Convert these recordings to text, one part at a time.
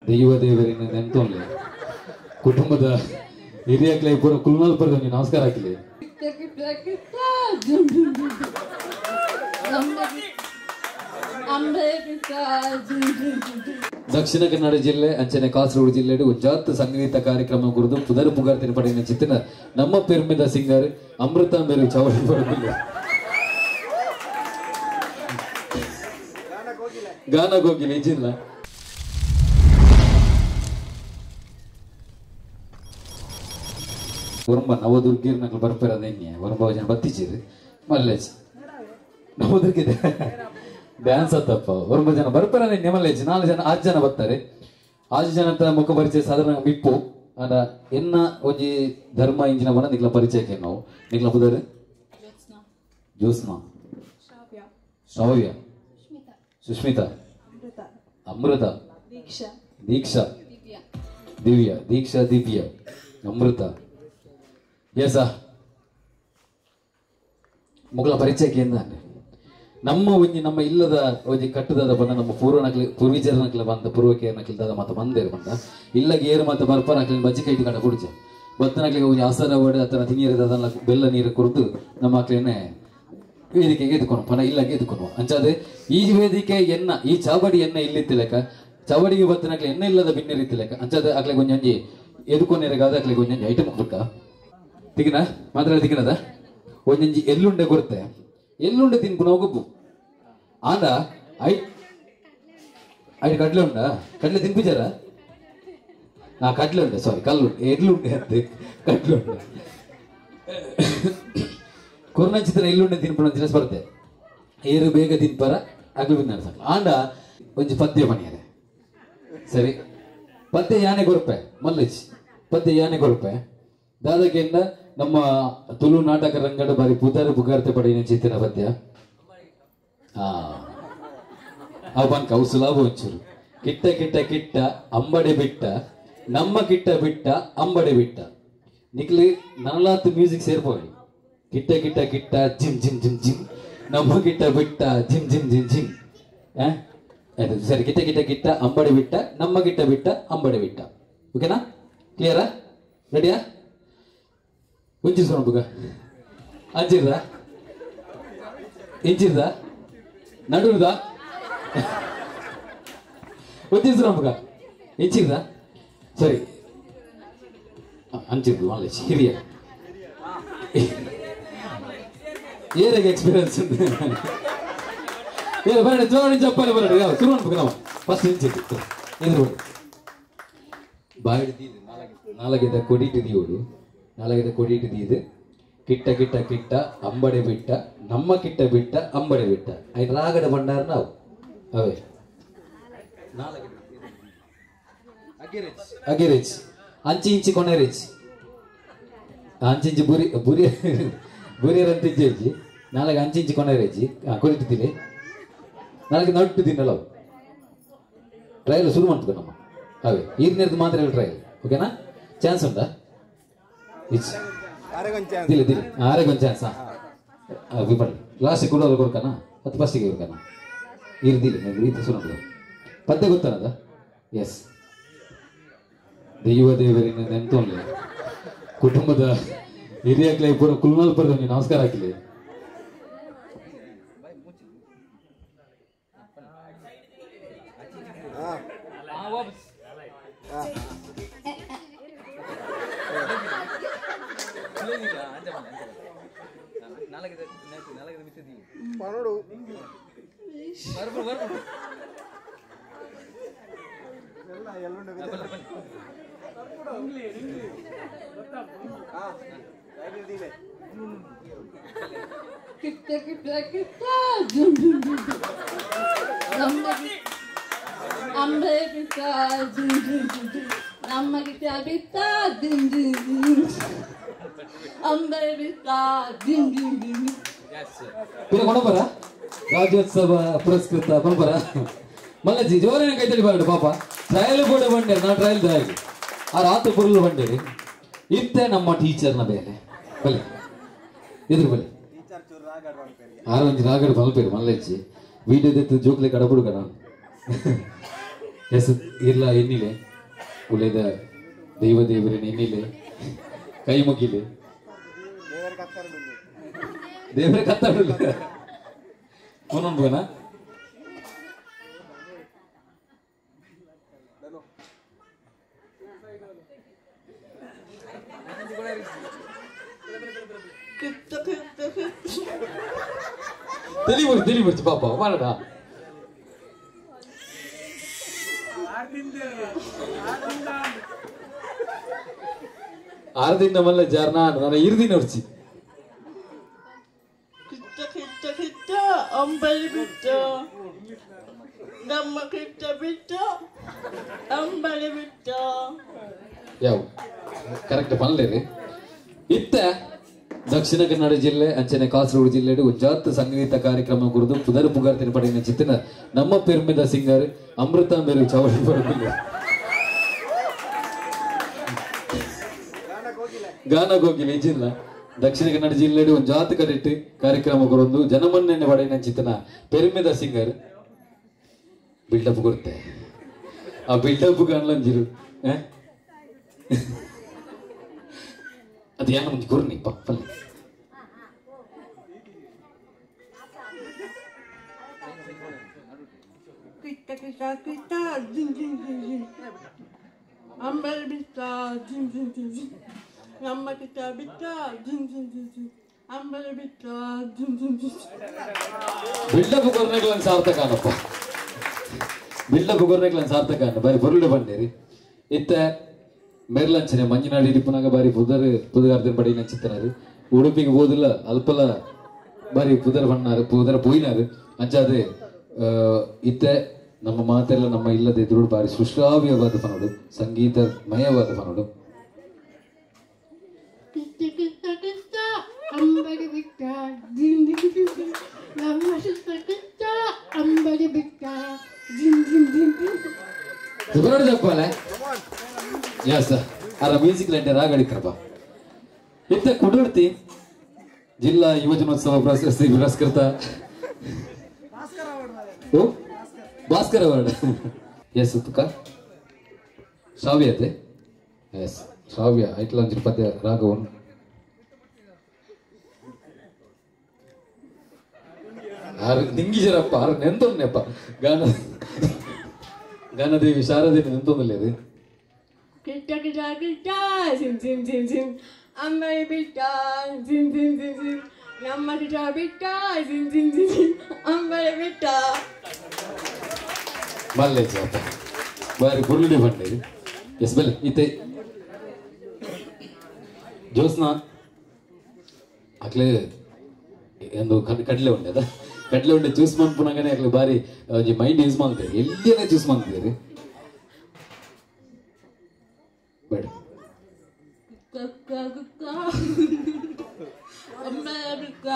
ದೈವ ದೇವರಿನ ನೆಂತೊಂಲೆ ಕುಟುಂಬದ ಹಿರಿಯಕ್ಲೆ ಪೂರ ಕುಲ್ನಲ್ ಪೂರ ಒಂಜಿ ನಮಸ್ಕಾರ ಹಾಕಿಲಿ. ದಕ್ಷಿಣ ಕನ್ನಡ ಜಿಲ್ಲೆ ಅಂಚನೆ ಕಾಸರಗೋಡು ಜಿಲ್ಲೆ ಉಜ್ಜಾತ್ ಸಂಗೀತ ಕಾರ್ಯಕ್ರಮ ಕುರಿತು ಪುದರ್ ಪುಗಾರ್ತಿನ ಪಡೆಯಿನ ಚಿತ್ತಿನ ನಮ್ಮ ಪೆರ್ಮೆದ ಸಿಂಗರ್ ಅಮೃತ ಮೇರು ಚಾವಡಿ ಬರಬಿಲ್ಲ ಗಾನ ಕೋಗಿಲೆ ಜಿಲ್ಲ ಒರಂಬ ನವದುರ್ಗಿರ್ ನಕಲು ಬರ್ಪೇರ ನೆನ್ನೆ ಒರಂಬ ಜನ ಬತ್ತಿಚಿರು ಮಲ್ಲೇಜ್ ನವದುರ್ಗಿ ಡ್ಯಾನ್ಸ್ ಆತಪ್ಪ ಒರಂಬ ಜನ ಬರ್ಪೇರ ನೆನ್ನೆ ಮಲ್ಲೇಜ್ 4 ಜನ 6 ಜನ ಬರ್ತಾರೆ. 6 ಜನತ ಮುಖ ಪರಿಚಯ ಸಾಧಾರಣ ಮಿಪ್ಪು ಅಂಡ ಎನ್ನ ಒಂಜಿ ಧರ್ಮ ಇಂಜಿನ ಬಣ್ಣ ನಿಕ್ಲ ಪರಿಚಯಕ್ಕೆ ನಾವು ನಿಕ್ಲ ಪುದರ್ ಜ್ಯೋತ್ಸ್ನಾ, ಶ್ರಾವ್ಯ, ಸುಷ್ಮಿತಾ, ಅಮೃತ, ದೀಕ್ಷಾ, ದಿವ್ಯ, ದೀಕ್ಷಾ, ದಿವ್ಯ, ಅಮೃತ. ಎಸ ಮುಗಳ ಪರಿಚಯಕ್ಕೆ ಎಂದಾನೆ ನಮ್ಮ ಒಂಜಿ ನಮ್ಮ ಇಲ್ಲದ ಒಂಜಿ ಕಟ್ಟುದಾದ ಬಂದ ನಮ್ಮ ಪೂರ್ವನಕ್ಲಿ ಪೂರ್ವೀಜರನಕ್ಲೆ ಬಂದ ಪೂರ್ವಕೇರ್ನಕ್ಲಿದಾದ ಮಾತ ಬಂದೇರು ಬಂದ ಇಲ್ಲಗೆ ಏರು ಮಾತ ಬರ್ಪನಕ್ಲಿ ಬಜ್ಜಿ ಕೈಟಿ ಕಡ ಕುಡಿಚೆ ಬತ್ತನಕ್ಲಿಗೆ ಒಂಜಿ ಆಸರ ಒಡೆ ಅತನ ತಿನಿಯರದ ಬೆಲ್ಲ ನೀರು ಕುಡಿದು ನಮ್ಮ ಅಕ್ಲೇನೆ ವೇದಿಕೆಗೆ ಎದ್ಕೊನು ಪನ ಇಲ್ಲಗೆ ಎದ್ಕೊನು ಅಂಚಾದೆ ಈ ವೇದಿಕೆ ಎನ್ನ ಈ ಚಾವಡಿ ಎನ್ನ ಇಲ್ಲಿತ್ತಿಲೆಕ್ಕ ಚಾವಡಿಗೆ ಬತ್ತನಕ್ಲೆ ಎನ್ನ ಇಲ್ಲದ ಬಿನ್ನಿರಿತ್ತಿಲೆಕ್ಕ ಅಂಚಾದೆ ಅಕ್ಲೆ ಒಂಜೊಂಜಿ ಎದುಕೊನೇರಗಾದ ಅಕ್ಲೆ ಒಂಜೊಂಜಿ ಐಟಮ್ ಕೊಡ್ಕ ತಿಗಿನ ಮಾತ್ರ ತಿಗಿನದ ಒಂಜೊಂಜಿ ಎಲ್ಲುಂಡೆ ಕೊರತೆ ಎಲ್ಲುಂಡೆ ತಿನ್ಪುನ ಗೊಬ್ಬು ಆಂಡ I I ಕಡ್ಲೆ ಉಂಡ ಕಡ್ಲೆ ತಿನ್ಪುಜಾರ ನಾ ಕಡ್ಲೆ ಉಂಡೆ ಸಾರಿ ಕಲ್ಲುಂಡೆ ಎಳ್ಳುಂಡೆ ಅಂತ ಕಡ್ಲೆ ಉಂಡೆ ಕೊರೋನಾ ಎಲ್ಲುಂಡೆ ತಿನ್ಪುನ ತಿನಸ್ ಬರುತ್ತೆ ಏರು ಬೇಗ ತಿನ್ಪರ ಅಗ್ಲು ಬಿನ್ನಾರ ಸಾಕು ಆಂಡ ಒಂಜಿ ಪದ್ಯ ಮಣಿಯರೆ ಸರಿ ಪದ್ಯ ಯಾನೆ ಕೊರಪೆ ಮಲ್ಲಜ್ ಪದ್ಯ ಯಾನೆ ಕೊರಪೆ ದಾದಕೆಂದ ನಮ್ಮ ತುಳು ನಾಟಕ ರಂಗಡ ಬಾರಿ ಪುದಾರು ಪುಗಾರ್ತೆ ಪಡೆಯಿನ ಚಿತ್ತಿನ ಪದ್ಯ ಅವನ್ ಕೌಸುಲಾಭ ಒಂಚೂರು ಕಿಟ್ಟ ಕಿಟ್ಟ ಕಿಟ್ಟ ಅಂಬಡೆ ಬಿಟ್ಟ ನಮ್ಮ ಕಿಟ್ಟ ಬಿಟ್ಟ ಅಂಬಡೆ ಬಿಟ್ಟ ನಿಕ್ಲಿ ನನಲಾತ್ ಮ್ಯೂಸಿಕ್ ಸೇರ್ಪೋಗಿ ಕಿಟ್ಟ ಕಿಟ್ಟ ಕಿಟ್ಟ ಜಿಮ್ ಜಿಮ್ ಜಿಮ್ ಜಿಮ್ ನಮ್ಮ ಕಿಟ್ಟ ಬಿಟ್ಟ ಜಿಮ್ ಜಿಮ್ ಜಿಮ್ ಜಿಮ್ ಆಯ್ತು ಸರಿ ಕಿಟ್ಟ ಕಿಟ್ಟ ಕಿಟ್ಟ ಅಂಬಡೆ ಬಿಟ್ಟ ನಮ್ಮ ಕಿಟ್ಟ ಬಿಟ್ಟ ಅಂಬಡೆ ಬಿಟ್ಟ ಓಕೆನಾ ಕ್ಲಿಯರಾ ರೆಡಿಯಾ ಒಂಚಿರ್ ಬುಗ ಅಂಚಿರ್ದ ಇಂಚಿರ್ದ ನಡುರ್ದ ಒಂಚಿರ್ ಬುಗ ಇಂಚಿರ್ದ ಸರಿ ಅಂಚಿರ್ದು ಮಲ್ಲೇಶ್ ಹಿರಿಯ ಏರಾಗ ಎಕ್ಸ್ಪೀರಿಯನ್ಸ್ ಏ ಬರಡಿ ಜೋಡಿ ಚಪ್ಪಾಳೆ ಬರಡಿ ಯಾವ ಶುರು ಅನ್ಬೇಕು ನಾವು ಫಸ್ಟ್ ಇಂಚಿತ್ತು ಎದುರು ಬಾಯಿಡ್ದು ನಾಲ್ಕೈದ ಕೊಡಿಟ್ಟಿದೀವಡು ನಾಲ್ಕೈದ ಕೊಡಿಟ್ಟಿದೀದು ಕಿಟ್ಟ ಕಿಟ್ಟ ಕಿಟ್ಟ ಅಂಬಡೆ ಬಿಟ್ಟ ನಮ್ಮ ಕಿಟ್ಟ ಬಿಟ್ಟ ಅಂಬಡೆ ಬಿಟ್ಟ ಐದು ರಾಗಡ ಭಂಡಾರ ನಾವು ಅವೇ ಅಗಿರೇಜ್ ಅಂಚಿ ಇಂಚಿ ಕೊನೆರೇಜ್ ಅಂಚಿಂಚಿ ಬುರಿ ಬುರಿ ಬುರಿಯರಂತಿಜ್ಜಿ ನಾಲ್ಕು ಅಂಚಿಂಚಿ ಕೊನೆರೇಜಿ ಕೊರಿಟ್ಟಿದ್ದೀನಿ ನಾಲ್ಕು ನಟ್ಟು ತಿನ್ನಲ್ಲ ಟ್ರಯಲ್ ಶುರು ಮಾಡ್ತದೆ ನಮ್ಮ ಅವೇ ಈರ್ನೇರ್ದು ಮಾತ್ರ ಹೇಳಿ ಟ್ರಯಲ್ ಓಕೆನಾ ಚಾನ್ಸ್ ಉಂಟಾ ದಿಲ್ಲ ದಿಲ್ಲ ಆರೆಗೊಂದು ಚಾನ್ಸ್ ಹಾಂ ಬನ್ನಿ ಲಾಸ್ಟಿಗೆ ಕೊಡೋರು ಕೊಡ್ಕನ ಮತ್ತು ಫಸ್ಟಿಗೆ ಕೊಡ್ಕನ ಇರ್ದಿಲ್ಲ ರೀತಿ ಶುರು ಪದ್ಯ ಗೊತ್ತಾನದ ಎಸ್ ದೈವ ದೇವರಿನ ನೆಂತೊಂಲೆ ಕುಟುಂಬದ ಹಿರಿಯಕ್ಲೆ ಪೂರ ಕುಲ್ನಲ್ ಪೂರ ಒಂಜಿ ನಮಸ್ಕಾರ ಹಾಕಿಲಿ ಕಿಟ್ಟ ಕಿಟ್ಟ ಕಿಟ್ಟ ಜುಮ್ ಜುಮ್ ಜುಮ್ ನಮ್ಮ ಅಂಬೆ ಬಿಟ್ಟ ಜುಮ್ ಜುಮ್ ಜುಮ್ ನಮ್ಮ ಕಿಟ್ಟ ಬಿಟ್ಟ ಜಿಮ್ ಜಿಮ್ ಜಿಮ್ ಅಂಬೆ ಬಿಟ್ಟ ಜಿಮ್ ಜಿಮ್ ಜಿಮ್. ಕೊಡಬರ ರಾಜ್ಯೋತ್ಸವ ಪುರಸ್ಕೃತ ಬಂಬರ ಮಲ್ಲಜ್ಜಿ ಜೋರೇನ ಕೈತಡಿ ಬರಡು ಪಾಪ ಟ್ರಯಲ್ ಕೂಡ ಬಂಡೇರಿ ನಾ ಟ್ರಯಲ್ ದಾಗಿ ಆ ರಾತ್ರಿ ಪುರುಳು ಬಂಡೇರಿ ಇತ್ತೆ ನಮ್ಮ ಟೀಚರ್ನ ಬೇರೆ ಬಲೆ ಎದುರು ಬಲೆ ಆರು ಒಂಜಿ ರಾಗಡ್ ಬಲ್ಪೇರು ಮಲ್ಲಜ್ಜಿ ವೀಡಿಯೋ ದೆತ್ತು ಜೋಕ್ಲೆ ಕಡಬುಡು ಕಣ. ಎಸ್ ಇರ್ಲ ಎನ್ನಿಲೆ ಉಲೇದ ದೈವ ದೇವರಿನ ಎನ್ನಿಲೆ ಕೈ ಮುಗಿಲೆ ದೇವರ ಕತ್ತಾಡಲ್ಲ ಫೋನ್ ತಿಳಿಬುರ್ಚಿ ತಿಳಿಬುರ್ಚಿ ಪಾಪ ಮಾಡಡ ಆರು ದಿನ ಮಲ್ಲ ಜಾರ್ನ ನಾನು ಇರ್ದಿನ ಉರ್ಚಿ ಕಿತ್ತ ಕಿತ್ತ ಕಿತ್ತ ಅಂಬಲಿ ಬಿಟ್ಟ ನಮ್ಮ ಕಿತ್ತ ಬಿಟ್ಟ ಅಂಬಲಿ ಬಿಟ್ಟ ಯಾವ ಕರೆಕ್ಟ್ ಪನ್ಲೇರಿ ಇತ್ತ ದಕ್ಷಿಣ ಕನ್ನಡ ಜಿಲ್ಲೆ ಅಂಚನೆ ಕಾಸರಗೋಡು ಜಿಲ್ಲೆ ಉಜ್ಜಾತ್ ಸಂಗೀತ ಕಾರ್ಯಕ್ರಮ ಕುರಿತು ಪುದರ್ ಪುಗಾರ್ತಿನ ಪಡೆಯಿನ ಚಿತ್ತಿನ ನಮ್ಮ ಪೆರ್ಮೆದ ಸಿಂಗರ್ ಅಮೃತ ಮೇರು ಚೌಡಿ ಬರಬಿಲ್ಲ ಗಾನ ಕೋಗಿಲೆ ಜಿಲ್ಲ ದಕ್ಷಿಣ ಕನ್ನಡ ಜಿಲ್ಲೆ ಒಂದು ಜಾತ ಕಡೆಟ್ಟು ಕಾರ್ಯಕ್ರಮ ಕುರಿತು ಜನಮನ್ನಣೆ ಪಡೆಯಿನ ಚಿತ್ತಿನ ಪೆರ್ಮೆದ ಸಿಂಗರ್ ಬಿಲ್ಡಪ್ ಕೊಡ್ತೆ ಆ ಬಿಲ್ಡಪ್ ಕಾಣಲಂಜಿರು ಅದು ಏನೋ ಒಂದು ಗುರ್ನಿ ಪಪ್ಪಲ್ಲಿ ಕಿತ್ತ ಕಿತ್ತ ಕಿತ್ತ ಜಿನ್ ಜಿನ್ ಜಿನ್ ಜಿನ್ ಅಂಬಲಿ ಬಿಟ್ಟ ಜಿನ್ ಜಿನ್ ಜಿನ್ ಜಿನ್ ನಮ್ಮ ಕಿತ್ತ ಬಿಟ್ಟ ಜಿನ್ ಜಿನ್ ಜಿನ್ ಜಿನ್ ಅಂಬಲಿ ಬಿಟ್ಟ ಜಿನ್ ಜಿನ್ ಜಿನ್ ಬಿಲ್ಡಪ್ ಕೊರ್ನೆಗ್ಲನ್ ಸಾರ್ಥಕ ಅನ್ನಪ್ಪ ಬಿಲ್ಡಪ್ ಕೊರ್ನೆಗ್ಲನ್ ಸಾರ್ಥಕ ಅನ್ನ ಬಾರಿ ಬರುಳು ಬಂಡೇರಿ ಇತ್ತ ಮೆರ್ಲಂಚನೆ ಮಂಜಿನಾಡಿ ಇಪ್ಪನಾಗ ಬಾರಿ ಪುದರ್ ಪುದಗಾರ್ತಿನ ಪಡಿನ ಚಿತ್ತನಾರು ಉಡುಪಿಗೆ ಹೋದಿಲ್ಲ ಅಲ್ಪಲ ಬಾರಿ ಪುದರ್ ಬಣ್ಣಾರು ಪುದರ ಪೋಯಿನಾರು ಅಂಚಾದೆ ಇತ್ತೆ ನಮ್ಮ ಮಾತೆಲ್ಲ ನಮ್ಮ ಇಲ್ಲದ ಎದುರು ಬಾರಿ ಸುಶ್ರಾವ್ಯವಾದ ಪನೋಡು ಸಂಗೀತಮಯವಾದ ಪನೋಡು ಕಿತ್ತ ಕಿತ್ತ ಕಿತ್ತ ಅಂಬಲಿ ಬಿಟ್ಟ ಜಿನ್ ಜಿನ್ ಜಿನ್ ಜಿನ್ ನಮ್ಮ ಕಿತ್ತ ಕಿತ್ತ ಅಂಬಲಿ ಬಿಟ್ಟ ಜಿನ್ ಜಿನ್ ಜಿನ್ ಜಿನ್ ಸುಬ್ರಹ್ಮಣ್ಯ ಜಪ್ಪಾಲೆ ಎಸ್ ಅರ ಮ್ಯೂಸಿಕ್ ಲೈನ್ ರಾಗಡಿತ್ರಪ್ಪ ಇತ್ತ ಕುಡುರ್ತಿ ಜಿಲ್ಲಾ ಯುವಜನೋತ್ಸವ ಪ್ರಶಸ್ತಿ ಪುರಸ್ಕೃತ ಓ ಭಾಸ್ಕರ್ ಅವಾರ್ಡ್ ಎಸ್ ತುಕ ಶ್ರಾವ್ಯ ಅದೇ ಎಸ್ ಶ್ರಾವ್ಯ ಐಟ್ಲ ಒಂಜಿ ಪದ್ಯ ರಾಘವನ್ ಆರು ನಿಂಗಿಜರಪ್ಪ ಆರು ನೆಂತೊನ್ನೆಪ್ಪ ಗಾನ ಗಾನದೇವಿ ಶಾರದೆ ನೆಂತೊಂದಿಲ್ಲ ಅದು ಕಿತ್ತ ಕಿತ್ತ ಕಿತ್ತ ಜಿನ್ ಜಿನ್ ಜಿನ್ ಜಿನ್ ಅಂಬಲಿ ಬಿಟ್ಟ ಜಿನ್ ಜಿನ್ ಜಿನ್ ಜಿನ್ ನಮ್ಮ ಕಿತ್ತ ಬಿಟ್ಟ ಜಿನ್ ಜಿನ್ ಜಿನ್ ಜಿನ್ ಅಂಬಲಿ ಬಿಟ್ಟ ಮಲ್ಲೆ ಅಪ್ಪ ಬಾರಿ ಪುರುಳಿ ಬಂಡೆ ಎಸ್ ಬಲೆ ಇತ್ತೆ ಜ್ಯೋತ್ಸ್ನಾ ಅಕ್ಲೆ ಎಂದು ಕಡಲೆ ಉಂಡೆ ಅದ ಕಡಲೆ ಉಂಡೆ ಜ್ಯೂಸ್ ಮನ್ಪುನಾಗನೆ ಅಕ್ಲೆ ಬಾರಿ ಒಂಜಿ ಮೈಂಡ್ ಯೂಸ್ ಮಾಡ್ತಾರೆ ಎಲ್ಲಿಯೇ ಜ್ಯೂಸ್ ಮಾಡ್ತೀರಿ ಬೇಡ ಕಿತ್ತ ಕಿತ್ತ ಅಂಬಲಿ ಬಿಟ್ಟ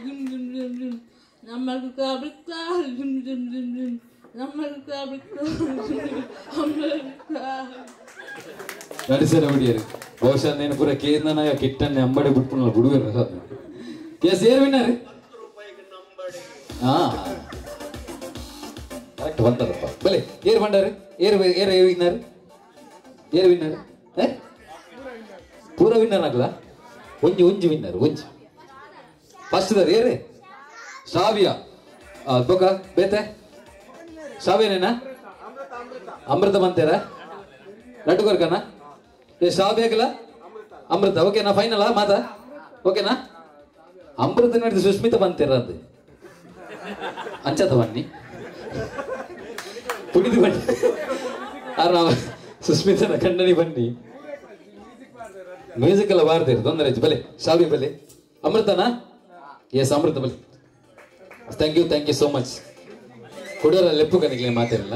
ಜಿನ್ ಜಿನ್ ಜಿನ್ ಜಿನ್ ನಮ್ಮ ಕಿತ್ತ ಬಿಟ್ಟ ಜಿನ್ ಜಿನ್ ಜಿನ್ ಜಿನ್ ನಮ್ಮ ಕಿತ್ತ ಬಿಟ್ಟ ಅಂಬಲಿ ಬಿಟ್ಟ ನಡಿಸರ ಹೊಡಿಯರು ಬಹುಶಃ ನೇನು ಪೂರ ಕೇಂದ್ರನಾಗ ಕಿಟ್ಟನ್ನೆ ಅಂಬಡೆ ಬಿಟ್ಪುನಲ್ಲ ಬಿಡುವೆರ್ ಎಸ್ ಏರ್ ವಿನ್ನರ್ ಹಾ ಕರೆಕ್ಟ್ ಬಂದದಪ್ಪ ಬಲೆ ಏರ್ ಬಂಡಾರು ಏರ್ ಏರ್ ವಿನ್ನರ್ ಏರ್ ವಿನ್ನರ್ ಪೂರ ವಿನ್ನರ್ ಆಗಲ ಒಂಜಿ ಒಂಜಿ ವಿನ್ನರ್ ಒಂಜಿ ಫಸ್ಟ್ ದಾರ್ ಏರೇ ಶ್ರಾವ್ಯ ಬೊಕ ಬೇತೆ ಶ್ರಾವ್ಯನೇನಾ ಅಮೃತ ಬಂತೇರ ಲಡ್ಡು ಕೊರ್ಕನ ಏ ಶ್ರಾವ್ಯ ಅಮೃತ ಓಕೆನಾ ಫೈನಲ್ ಮಾತಾ ಓಕೆನಾ ಅಮೃತ ನಡೆದು ಸುಸ್ಮಿತ ಬಂತೀರ ಅದು ಅಂಚತ ಬನ್ನಿ ಪುಡಿದು ಬನ್ನಿ ಆರ ಸುಸ್ಮಿತನ ಖಂಡನಿ ಬನ್ನಿ ಮ್ಯೂಸಿಕ್ ಎಲ್ಲ ಬಾರ್ದಿರು ತೊಂದರೆ ಹೆಚ್ಚು ಬಲೆ ಶ್ರಾವ್ಯ ಬಲೆ ಅಮೃತನಾ ಎಸ್ ಅಮೃತ ಬಲೆ thank you so much ಕೊಡೋರ ಲೆಪ್ಪು ಕನಿಗ್ಲೆ ಮಾತಿರಲ್ಲ.